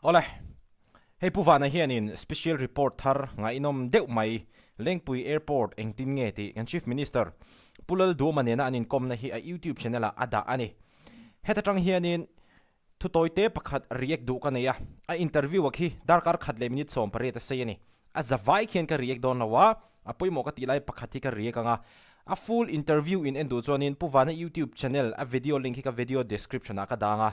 Awle, hei Pu Vana hianin special report thar ngaihnawm deuh mai Lengpui Airport engtin nge tih kan Chief Minister Pu Lalduhoma nena an inkawmna hi a YouTube channel ah a dah a ni. Heta tang hianin thu tawite pakhat react duh ka nei a, a interview a khi darkar khat leh minute 18 a sei a ni. A zavai khian ka react dawn lo a, a pawimawh ka tih lai pakhat hi ka react ang a. A full interview in en duh chuanin Pu Vana YouTube channel a video link hi ka video description ah ka dang a,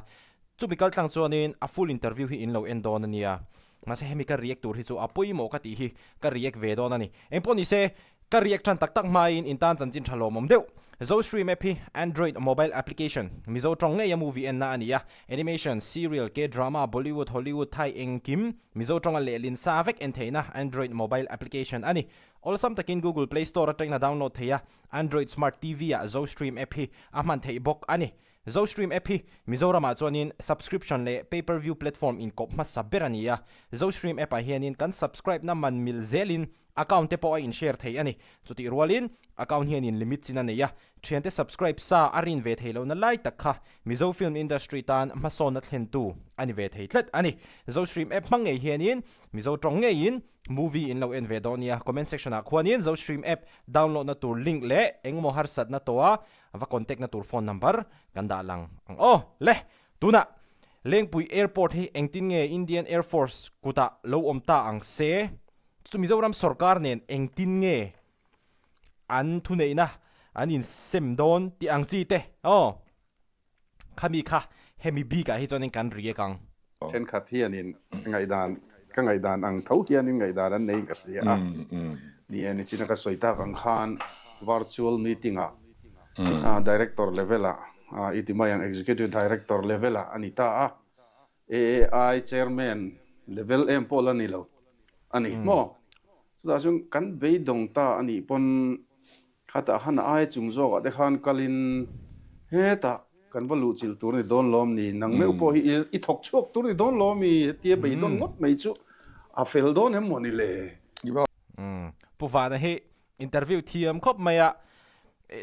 Chumi kal tlang chuanin a full interview hi in lo en dawn a nia. Mahse hemi ka react tur hi chu a pawimawh ka tih hi ka react ve dawn a ni. Engpawh ni se, ka react tan tak tak hmain in tan chanchin tha lawmawm deuh. Zostream app hi Android mobile application, Mizo tawng ngeia movie enna a ni a. Animation, serial, K-drama, Bollywood, Hollywood, Thai engkim Mizo tawnga lehlin sa vek en theihna Android mobile application a ni. Awlsam takin Google Play Store atangin a download thei a, Android Smart TV ah Zostream app hi a hman theih bawk a ni. Zostream app hi Mizoramah chuanin subscription leh pay per view platform inkawp hmasa ber a ni a. Zostream app ah hianin kan subscribe na man mil zelin account te pawh a in share thei a ni. Chutih rualin account hianin limit chin a nei a, thiante subscribe sa a rin ve thei lohna lai tak kha Mizo film industry tan hmasawnna thlentu a ni ve thei tlat a ni. Zostream app hmang ngei hianin Mizo tawng ngeiin movie in lo en ve dawn nia. Comment section ah khuanin Zostream app download na tur link leh engemaw harsatna tawha Va contact na tur phone number kan dah lang ang aw. Le! Tunah Lengpui Airport hi engtin nge Indian Air Force kutah lo awm ta ang se? Chu chu Mizoram sorkar nen engtin nge an thuneihna an insem dawn tih ang chi te aw. Khami kha hemi bikah hi chuanin kan react ang. Thenkhat hianin ngaihdan, ka ngaihdan ang tho hianin ngaihdan an neiin ka hria a. Ni e, nichina ka sawi tak ang khan virtual meeting ah Director level ah i ti mai ang, Executive Director level ah a ni ta a. AAI Chairman level em pawh la ni lo a ni maw? Chutah chuan kan beidawng ta a nih pawn Khatah khan a ai chung zawkah te khan kalin hetah kan va luhchilh tur ni dawn lawm ni, nang meuh pawh hi i thawk chhuak tur ni dawn lawm i hetia beidawn ngawt mai chu a fel dawn em maw ni le? Pu Vana hi interview thiam khawp mai a,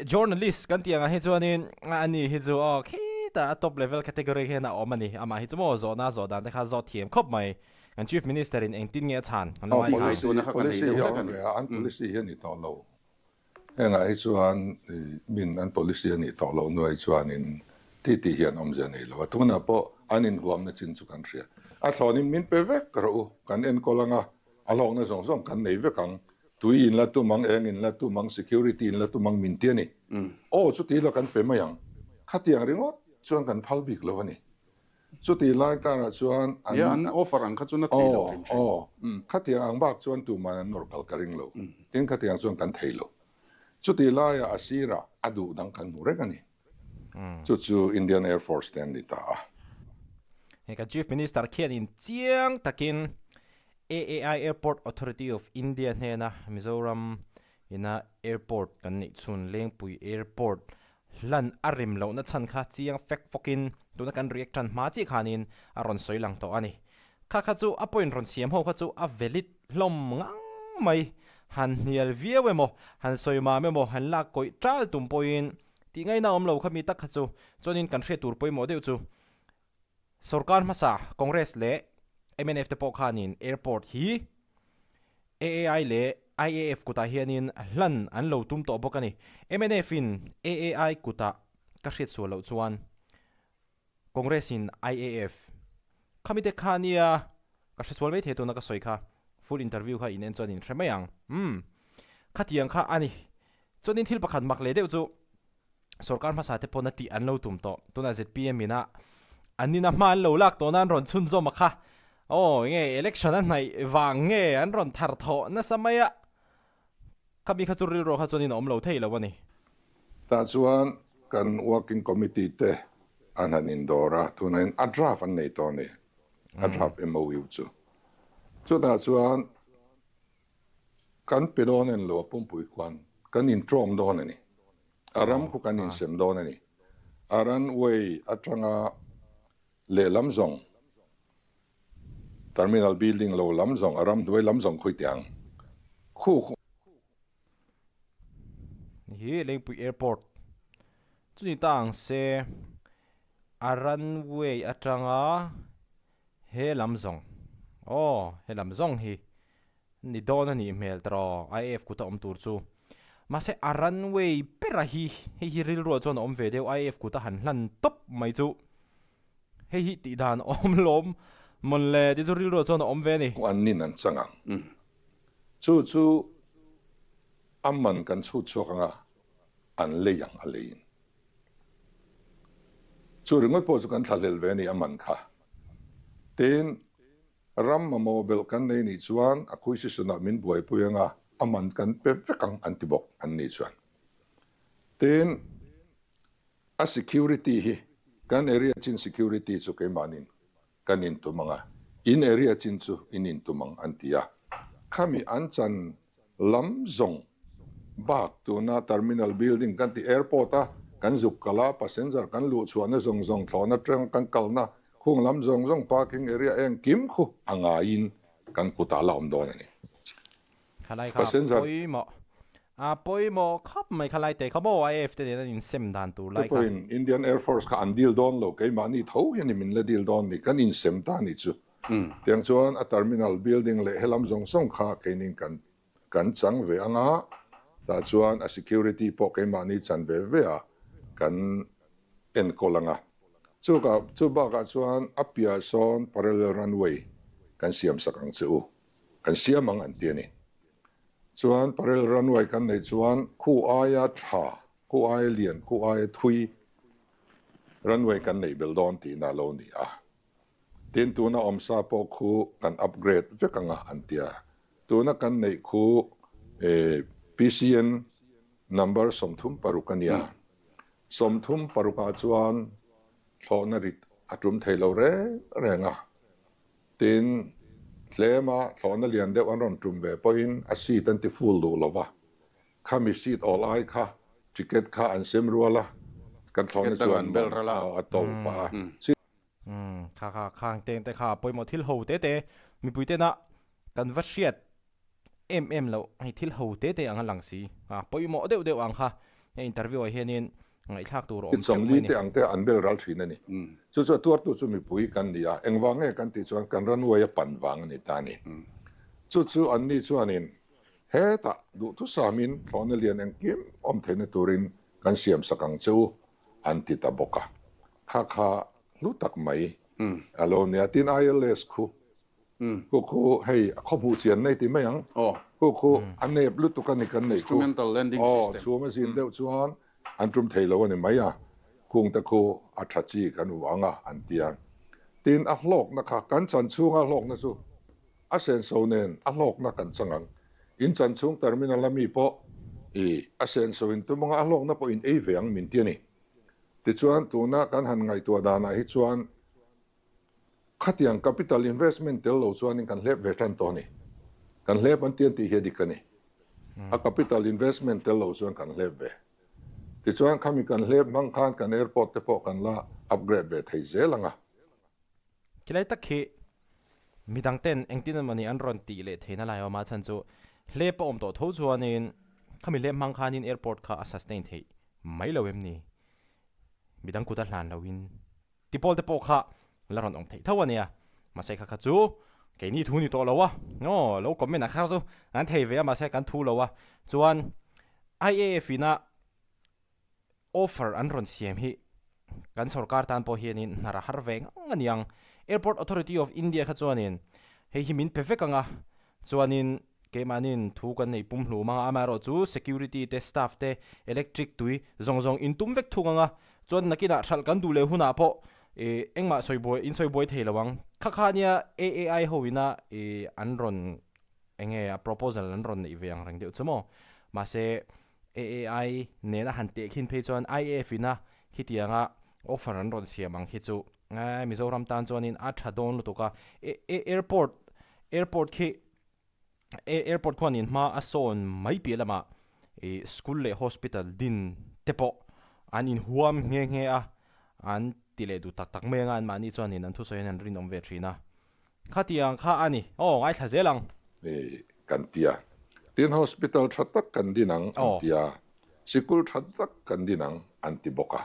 journalist kan tih angah hi chuanin ani hi chu aw khitah a top level category hian a awm a ni, amah hi chu maw zawhna zawh dan te kha zawt thiam khawp mai, kan Chief Minister in engtin nge a chhan kan lo ngaithla. Policy hi a awm ve a, an policy hi a ni tawh lo. Hengah hi chuan min an policy a nih tawh loh nuai chuanin ti tih hian awmzia nei lo a, tunah pawh an inhuamna chin chu kan hria. A thlawnin min pe vek rawh u, kan enkawl ang a, a hlawkna zawng zawng kan nei vek ang, tui in la tum ang, eng in la tum ang, security in la tum ang min ti a ni. Aw chuti lo kan pe mai ang, khatiang ringawt chuan kan phal bik lo a ni. Chutih lai karah chuan an. Ia, an offer ang kha chu na thei lo hrim hrim. Aw, khatiang ang bak chuan tuman an nawr kal ka ring lo. Tin, khatiang chuan kan thei lo. Chutih laiah a sirah a duh dang kan hmu reng a ni. Chu chu Indian Air Force te an ni ta a. Hei kan Chief Minister khianin chiang takin AAI Airport Authority of India hnena Mizoram ina airport kan neih chhun Lengpui Airport Hlan a rem lohna chhan kha chiang fek fawkin tuna kan react tan hma chiah khanin a rawn sawi lang tawh a ni. Kha kha chu a point rawn siam ho kha chu a valid hlawm ngang mai. Han hnial viau emaw, han sawi mam emaw, han lak kawih tal tum pawhin tih ngaihna awm lo kha mi tak kha chu chuanin kan hriat tur pawimawh deuh chu Sorkar hmasa Congress leh mnf te pawh khanin airport hi AAI leh IAF kutah hianin hlan an lo tum tawh bawk a ni. Mnf in AAI kutah ka hriat sual loh chuan Congress in IAF khami te kha nia ka hre sual maithei tuna ka sawi kha full interview kha in en chuan in hre mai ang. Umm khatiang kha a ni. Chuanin thil pakhat mak leh deuh chu Sorkar hmasa te pawn a tih an lo tum tawh. Tunah zpm in a an ina hma an lo lak tawh na an rawn chhunzawm a kha. Aw nge election a hnaih vang nge an rawn thar thawh nasa mai a. Khami kha chu rilru kha chuan in a awm lo thei lo a ni. Tah chuan kan working committee te an han indawr a, tunah in a draft an nei tawh a ni, a draft MOU chu. Chutah chuan Kan pe dawn en lo a pumpui khuan kan intrawm dawn a ni. A ram khu kan insem dawn a ni. A runway atanga lehlam zawng, terminal building lo lam zawng, a ram hnuai lam zawng khawi teh ang. Khu khu. Hi Lengpui Airport chu ni ta ang se, a runway atanga. He lam zawng, aw, he lam zawng hi ni dawn a nih hmel tawh IAF kuta awm tur chu. Mahse a runway bera hi hei hi rilruah chuan a awm ve deuh IAF kuta han hlan tawp mai chu hei hi tih dan awm lawm mawn le tih chu rilruah chuan a awm ve a ni. An nin an chang ang. Chu chu a man kan chhut chhuak ang a, an lei ang a leiin. Chu ringawt pawh chu kan thlahlel ve a ni a man kha. Tin, ram mamawh belh kan nei nih chuan a acquisition-ah min buaipui anga a man kan pe vek ang an ti bawk an nih chuan. Tin, a security hi kan area chin security chu keimahnin kan intum ang a, in area chin chu in intum ang an ti a. Khami an chan lam zawng bak tuna terminal building kan ti airport a kan zuk kal a, passenger kan luh chhuahna zawng zawng thlawhna tang kan kalna khung lam zawng zawng parking area engkim khu a ngaiin kan kutah la awm dawn a ni. Khalai kha pawimawh A pawimawh khawp mai kha lai te kha maw IAF te nen an insem dan tur lai kha. Tupawhin Indian Air Force kha an deal dawn lo, keimahni tho hian min la deal dawn ni, kan insem ta ni chu. Tiang chuan a terminal building leh helam zawng zawng kha keinin kan kan chang ve ang a, tah chuan a security pawh keimahni chan ve ve a kan enkawl ang a. Chukah chu bakah chuan a piah sawn parallel runway kan siam sak ang che u, kan siam ang an ti a ni. Chuan parel runway kan neih chuan khu aia tha, khu aia lian, khu aia thui runway kan neih belh dawn tihna a lo ni a. Tin, tuna awmsa pawh khu kan upgrade vek anga an ti a. Tuna kan neih khu PCN number 36 a nia. 36 ah chuan thlawhna rit a tum thei lo reng reng a. Tin, tlema thlawhna lian deuh an rawn tum ve pawhin a seat an ti full duh lo va, khami seat awl ai kha ticket kha an sem rual a, kan thlawhna chuan man a to pah a. Umm, kha kha khang teng te kha pawimawh thil ho te te mipui tena kan va hriat em em loh hei thil ho te te ang a lang si a pawimawh deuh deuh ang kha hei interview ah hianin ngaihthlak tur a awm teuh mai a ni. Sawmli te ang te an bel ral thin a ni. Chu chu a tuartu chu mipui kan ni a, engvang nge kan tih chuan kan runway a pan vang a ni ta a ni. Chu chu an ni chuanin hetah duhthusamin thlawhna lian engkim awm theihna turin kan siam sak ang che u an ti ta bawk a. Kha kha hlu tak mai a lo nia. Tin ILS khu Khu khu hei a khaw hmuh chian nei ti mai ang. Khu khu a nep lutuk a ni kan neih khu. Aw chhum a zin deuh chuan an tum thei lo a ni mai a. Khung te khu a tha chi kan u ang a an ti a. Tin a hlawkna kha kan chan chhunga hlawkna chu a senso nen a hlawkna kan chang ang. In chan chhung terminal a mi pawh i a senso in tum anga a hlawkna pawh in ei ve ang min ti a ni. Tichuan tuna kan han ngaihtuah danah hi chuan Khatiang capital investment tel lo chuanin kan hlep ve tan tawh a ni. Kan hlep an ti an tih hi a dik a ni. A capital investment tel lo chuan kan hlep ve. Tichuan khami kan hlep hmang khan kan airport te pawh kan la upgrade ve thei zel ang a. Khilai tak khi midang ten engtin emawni an rawn tih leh theihna lai awm a chhan chu hlep a awm tawh tho chuanin khami hlep hmang khanin airport kha a sustain theih mai lo em ni? Midang kut a hlan loin. Tipawl te pawh kha la rawn awm theih tho a nia, mahse kha kha chu keini thu ni tawh lo a, aw lo comment ah kha chu an thei ve a mahse kan thu lo a, chuan IAF ina offer an rawn siam hi kan sorkar tan pawh hianin hnar a har ve ngang a niang, Airport Authority of India kha chuanin hei hi min pe vek ang a, Chuanin keimahniin thu kan nei pumhlum anga amaherawh chu security te staff te electric tui zawng zawng in tum vek thung anga chuan nakinah hralh kan duh leh hunah pawh ih engmah sawi buai in sawi buai thei lo ang. Kha kha nia AAI ho ina ih an rawn enge a proposal an rawn neih ve ang reng deuh chu maw. Mahse AAI nena han teh khin phei chuan IAF ina khitianga offer an rawn siam ang khi chu Mizoram tan chuanin a tha dawn lutuk a, airport airport khi airport khuanin hma a sawn mai piah lamah ih school leh hospital din te pawh an inhuam nghe nghe a, an ti leh duh tak tak mai anga anmahni chuanin an thusawi hian an rinawm ve thin a. Khatiang kha a ni. Aw, ngaithla zel ang. Ni kan ti a. Tin hospital tha tak kan din ang an ti a, sikul tha tak kan din ang an ti bawk a.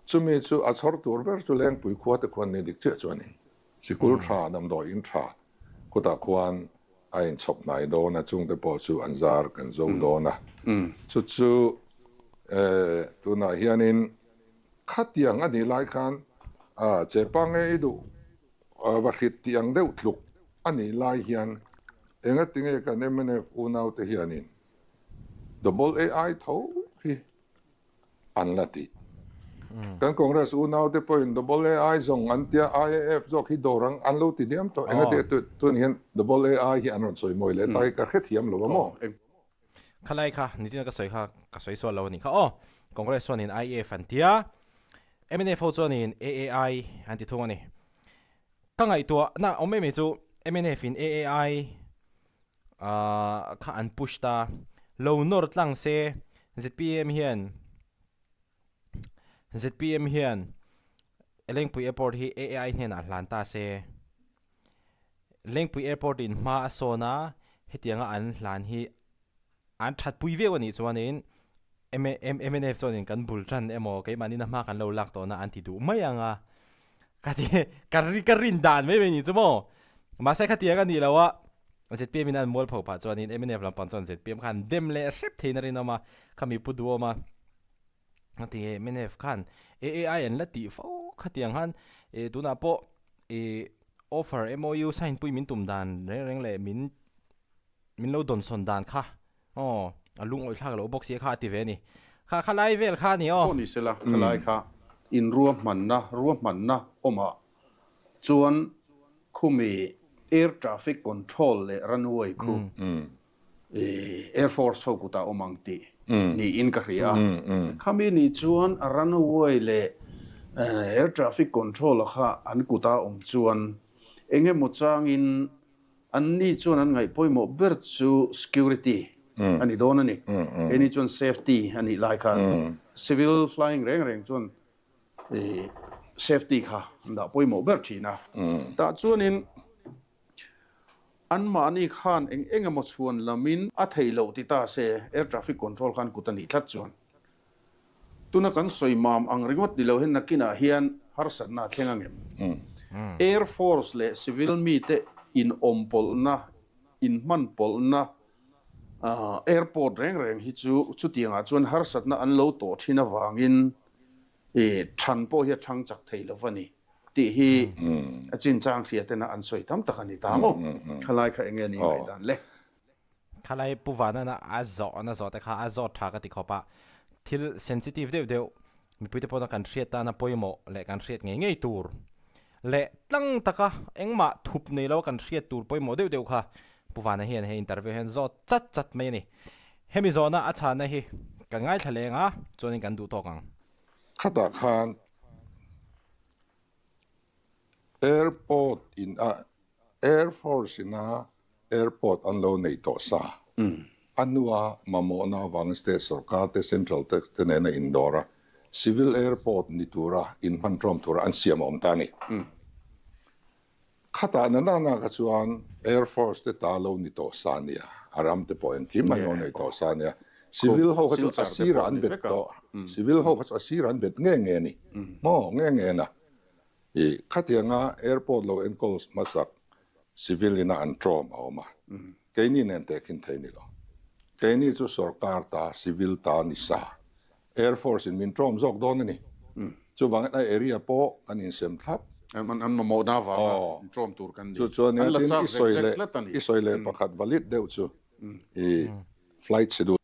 Chumi chu a chhawr tur ber chu Lengpui khua te khuan ni dik chiah chuanin. Sikul tha, damdawi in tha khutah khuan a inchhawp hnai dawn a, chungte pawh chu an zar kan zo dawn a. Chu chu tunah hianin khatiang a nih lai khan chepa nge i duh va hrit tih ang deuh tluk a nih lai hian engatinge kan mnf unaute hianin double AI tho hi an la ti. Kan Congress unaute pawhin double AI zawng an tia, IAF zawk hi dawr ang an lo ti diam tawh. Engati tun hian double AI hi an rawn sawi mawi leh ta hi ka hrethiam lo a maw? Khalai kha nichina ka sawi kha ka sawi sual lo a nih kha aw. Congress chuanin IAF an tia, mnf ho chuanin AAI an ti thung a ni. Ka ngaihtuah na awm em em chu mnf in AAI kha an push ta, lo nawr tlang se zpm hian zpm hian Lengpui Airport hi AAI hnenah hlan ta se, Lengpui Airport in hma a sawn a, hetianga an hlan hi an thatpui viau a nih chuanin mnf chuanin kan bul tan emaw keimahni na hma kan lo lak tawhna an ti duh mai ang a, ka ti ka ri ka rin dan mai mai ni chu maw mahse khatiang a nih loh a zpm in an mual pho phah chuanin mnf lampang chuan zpm khan dem leh hrep theiin a rinawm a khami pu duhawm a a ti mnf khan aai an la tih fo khatiang khan ih tunah pawh ih offer mou sign pui min tum dan reng reng leh min Min lo dawnsawn dan kha aw a lungawi thlak loh bawk si kha a ti ve a ni. Kha khalai vel kha a ni aw. Pawh ni sela khalai kha in ruahmanna ruahmanna awmah chuan khumi air traffic control leh runway khu air force ho kutah awm ang tih niin ka hria a. Khami ni chuan a runway leh air traffic control a kha an kuta awm chuan engemaw changin Anni chuan an ngaih pawimawh ber chu security a ni dawn a ni. Keini chuan safety a nih lai khan civil flying reng reng chuan safety kha an dah pawimawh ber thin a. Tah chuanin anmahni khan eng eng emaw chhuan lamin a theih loh ti ta se air traffic control khan kut a nih tlat chuan Tuna kan sawi mam ang ringawt ni lo hian nakinah hian harsatna a thleng ang em? Air Force leh civil mite inawmpawlhna, inhmanpawlhna airport reng reng hi chu chutiangah chuan harsatna an lo tawh thin avangin than pawh hi a thang chak thei lo va ni tih hi a chinchang hria tena an sawi tam tak a ni ta maw? Khalai kha enge ni ngaihdan le? Khalai Pu Vanana a zawhna zawh te kha a zawt tha ka ti khawp a, thil sensitive deuh deuh mipuite pawna kan hriat tana pawimawh leh kan hriat ngei ngei tur leh tlang taka engmah thup nei lo kan hriat tur pawimawh deuh deuh kha Pu Vana hian he interview hian zawt chat chat mai a ni. Hemi zawhna a chhanna hi kan ngaithla leng a, chuanin kan duh tawk ang. Khatah khan Airport in a Air Force in a Airport an lo nei tawh sa. A hnua mamawhna avangin state sorkar te, central te te nena indawr a, civil airport ni tura inhman ṭawm tura an siam a awm ta a ni. Khatah na na na kha chuan Air Force te ta lo ni tawh sa nia, a ram te pawh engkim an lo nei tawh sa nia. Civil ho kha chu a sirah an bet tawh, civil ho kha chu a sirah an bet nge nge a ni maw, nge nge na. I khatianga airport lo enkawl hmasak civil ina an ṭawm a awm a, keini nen tehkhin thei ni lo. Keini chu sorkar ta civil ta ni sa, Air Force in min ṭawm zawk dawn a ni. Chuvangin a area pawh kan insem thlap. An mamawhna avanga in ṭawm tur kan ni. Chu chuan An la tin chak i zek sawi zek leh tlat a ni. i sawi leh pakhat valid deuh chu i flight schedule.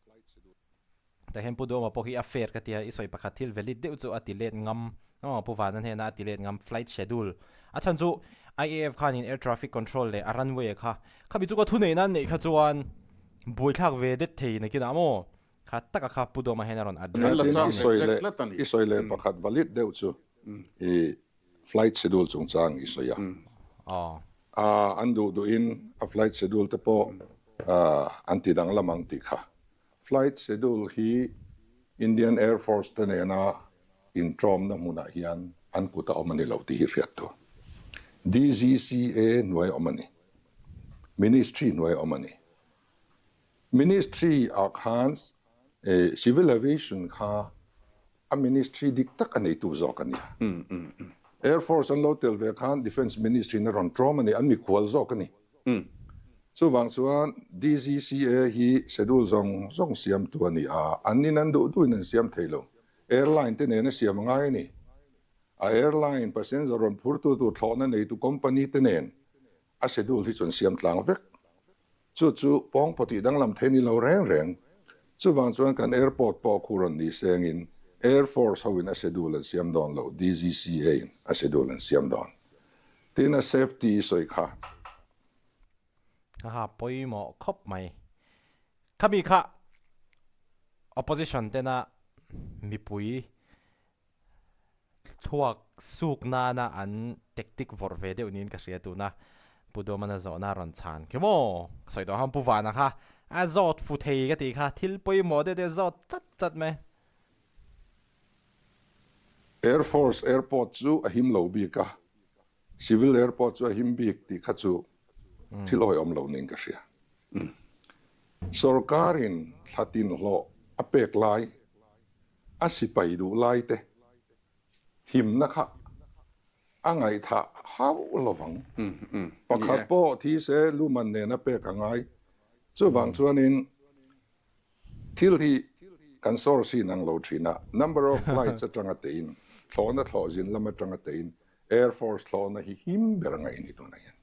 Tah hian Pu Duhawma pawh hi a fair ka tia, i sawi pakhat thil valid deuh chu a ti let ngam aw, Pu Vana hnena a ti let ngam flight schedule a chhan chu IAF khanin air traffic control leh a runway kha khami chu ka thu neih nan neih kha chuan buaithlak ve det thei nakinah maw kha taka kha Pu Duhawma hian a rawn address la Tin chak i zek sawi zek leh tlat a ni. i sawi leh pakhat valid deuh chu i flight schedule chungchang i sawi a. Aw. A an duh duhin a flight schedule te pawh an ti danglam ang tih kha Flight schedule hi Indian Air Force te nena inṭawmna hmunah hian an kut a awm a ni lo tih hi hriat tur. DGCA hnuai awm a ni. Ministry hnuai awm a ni. Ministry ah khan Civil Aviation kha a ministry dik tak a neitu zawk a nia. Air Force an lo tel ve khan Defence Ministry in a rawn tlawm a ni, an mikhual zawk a ni. Chuvang chuan DGCA hi schedule zawng zawng siamtu a ni a, an in an duh duhin an siam thei lo. Airline te nena siam a ngai a ni. A airline passenger rawn phurtu tur thlawhna neitu company te nen a schedule hi chuan siam tlang vek. Chu chu pawngpaw tih danglam thei ni lo reng reng. Chuvang chuan kan airport pawh khu rawn ni sengin Air Force hoin a schedule an siam dawn lo, DGCA in a schedule an siam dawn. Tin a safety i sawi kha. Haha pawimawh khawp mai. Khami kha opposition tena mipui Thluak suk nana an tactic vawrh ve deuh niin ka hria tuna Pu Duamana zawhna a rawn chhan khi maw? Ka sawi tawh khan Pu Vana kha a zawt fu thei ka tih kha thil pawimawh deuh deuh zawt chat chat mai. Air Force Airport chu a him lo bik a, Civil Airport chu a him bik tih kha chu thil awihawm lo niin ka hria. Sorkarin thla tin hlawh a pek lai A sipai duh lai te himna kha a ngaihthah hauh lovang. Pakhat pawh thi se luman nena pek a ngai. Chuvang chuanin thil hi kan source hi inang lo thin a, number of flights atanga tein, thlawhna thlawh zin lam atanga tein Air Force thlawhna hi him ber a ngaih a ni tunah hian.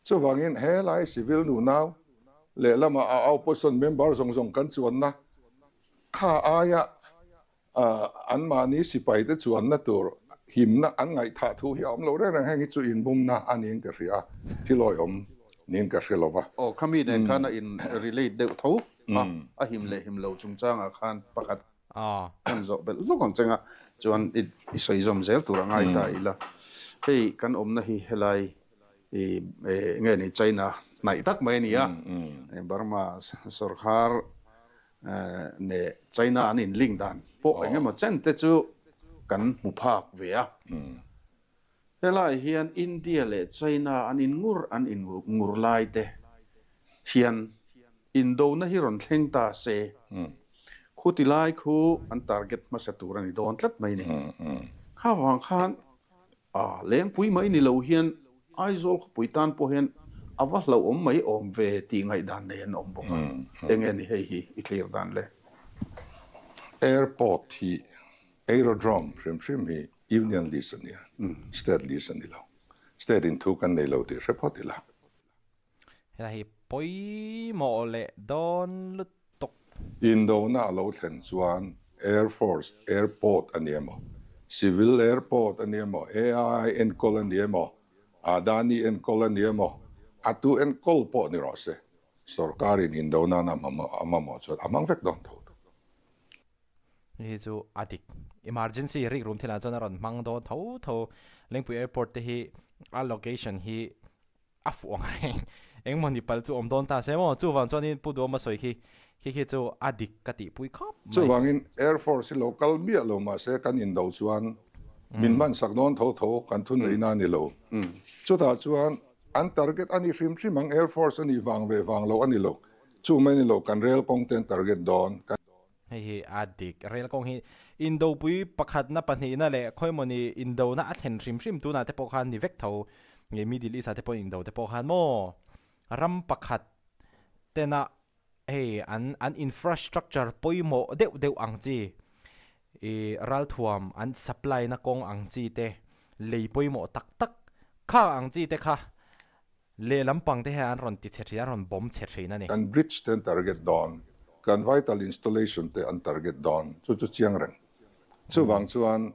Chuvangin helai civil nunau lehlamah a opposition member zawng zawng kan chuanna Kha aia anmahni sipaite chuanna tur himna an ngaihthah thu hi a awm lo reng reng, heng hi chu inbumna a niin ka hria a, thil awihawm niin ka hre lo va. Aw, khami nen khan a in relate deuh tho a, a him leh him lo chungchangah khan pakhat kan zawh belh hluk ang cheng a, chuan i sawi zawm zel tur a ngai ta ila. Hei kan awmna hi helai nge ni China hnaih tak mai a ni a, Burma sawrkhar Ne China an in link dan pawh eng emaw chen te chu kan hmu phak ve a. Helai hian India leh China an in ngur an in ngur lai te hian indona hi rawn thleng ta se khuti lai khu an target hmasa tur a ni dawn tlat mai ni. Kha vang khan A, Lengpui mai ni lo hian Aizawl khawpui tan pawh hian a va hlauhawm mai awm ve tih ngaihdan nei an awm bawk a, eng nge ni hei hi i thlir dan le? Airport hi aerodrome hrim hrim hi Union lease a nia, State lease a ni lo. State in thu kan nei lo tih hre phawt ila. Helai hi pawimawh leh dawn lutuk. Indona a lo thlen chuan Air Force Airport a ni emaw, Civil Airport a ni emaw, AI enkawl a ni emaw, Adani enkawl a ni emaw, a tu enkawl pawh ni rawh se, sorkarin indona a mamawh chuan a hmang vek dawn tho tho. Hei hi chu a dik. Emergency rik rum thilah chuan a rawn hmang dawn tho tho. Lengpui Airport te hi a location hi a fuh ang reng. Engmaw ni pal chu awm dawn ta se maw? Chuvang chuanin Pu Duhawma sawi khi khi khi chu a dik ka tihpui khawp mai. Chuvangin Air Force hi lo kal miah lo mahse kan indo chuan min hman sak dawn tho tho kan thuneihna a ni lo. Chutah chuan an target a ni hrim hrim ang Air Force a nih vang ve vang lo a ni lo. Chu mai ni lo kan rel kawng te an target dawn. Kan. Hei hi a dik. Rel kawng hi indopui pakhatna pahnihna leh khawimawni indona a thlen hrim hrim tunah te pawh khan ni vek tho nge Middle East ah te pawh indo te pawh khan maw ram pakhat tena hei an an infrastructure pawimawh deuh deuh ang chi ih ralthuam an supply na kawng ang chi te lei pawimawh tak tak kha ang chi te kha Lehlam pang te hian an rawn ti chhe thin, an rawn bomb chhe thin a ni. Kan bridge te an target dawn, kan vital installation te an target dawn, chu chu chiang reng. Chuvang chuan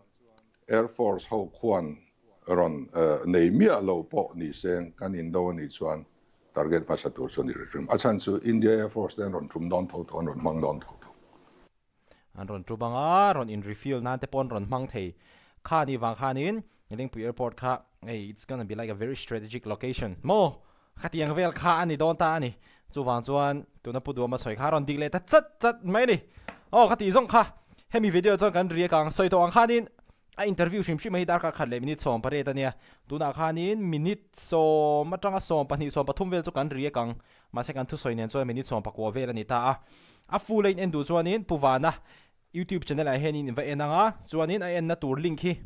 Air Force ho khuan rawn nei miah lo pawh ni seng kan indo a nih chuan target hmasa tur chu a ni ri hrim. A chhan chu India Air Force te an rawn tum dawn tho tho, an rawn hmang dawn tho tho. An rawn ṭu bang a, rawn in refuel nan te pawh an rawn hmang thei. Kha ni vang khanin Lengpui Airport kha hei it's gonna be like a very strategic location maw? Khatiang vel kha a ni dawn ta a ni. Chuvang chuan tuna Pu Duama sawi kha a rawn dik leh ta chat chat mai a ni. Aw ka tih zawng kha hemi video chuan kan react ang sawi tawh ang khanin a interview hrim hrim a hi darkar khat leh minute 18 a nia. Tunah khanin minute sawm atanga 12 13 vel chu kan react ang. Mahse kan thusawi nen chuan minute 19 vel a ni ta a. A full a in en duh chuanin Pu Vana YouTube channel ah hianin in va en ang a, chuanin a enna tur link hi.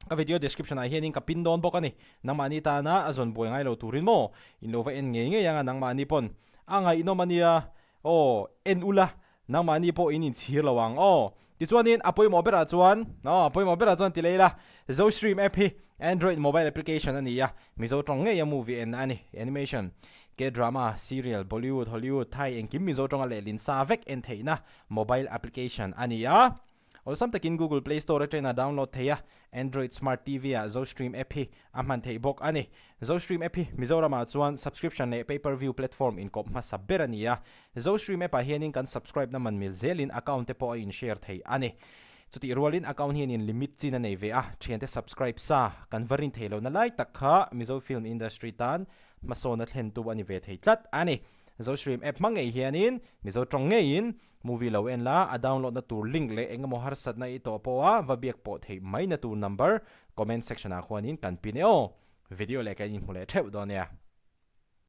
Ka video description ah hianin ka pin dawn bawk a ni. Nangmahni tana a zawn buai ngai lo turin maw in lo va en ngei ngei anga nangmahni pawn a ngaihnawm a nia aw en ula nangmahni pawh in inchhir lo ang aw. Tichuanin a pawimawh berah chuan aw a pawimawh berah chuan ti leh ila Zostream app hi Android mobile application a ni a, Mizo tawng ngeia movie enna a ni. Animation, K-drama, serial, Bollywood, Hollywood, Thai engkim Mizo tawnga lehlin sa vek en theihna mobile application a ni a. Awlsam takin Google Play Store atangin a download thei a, Android Smart TV ah Zostream app hi a hman theih bawk a ni. Zostream app hi Mizoramah chuan subscription leh pay per view platform inkawp hmasa ber a ni a. Zostream app ah hianin kan subscribe na man mil zelin account te pawh a in share thei a ni. Chutih rualin account hianin limit chin a nei ve a, thiante subscribe sa kan va rin thei lohna lai tak kha Mizo film industry tan hmasawn a thlentu a ni ve thei tlat a ni. Zostream app hma ngei hianin Mizo tawng ngeiin Movie lo en la, a download na tur link leh engemaw harsatna i tawh pawh a va biak pawh theih mai na tur number comment section ah khuanin kan pin e aw. Video leh kan inhmu leh theuh dawn nia.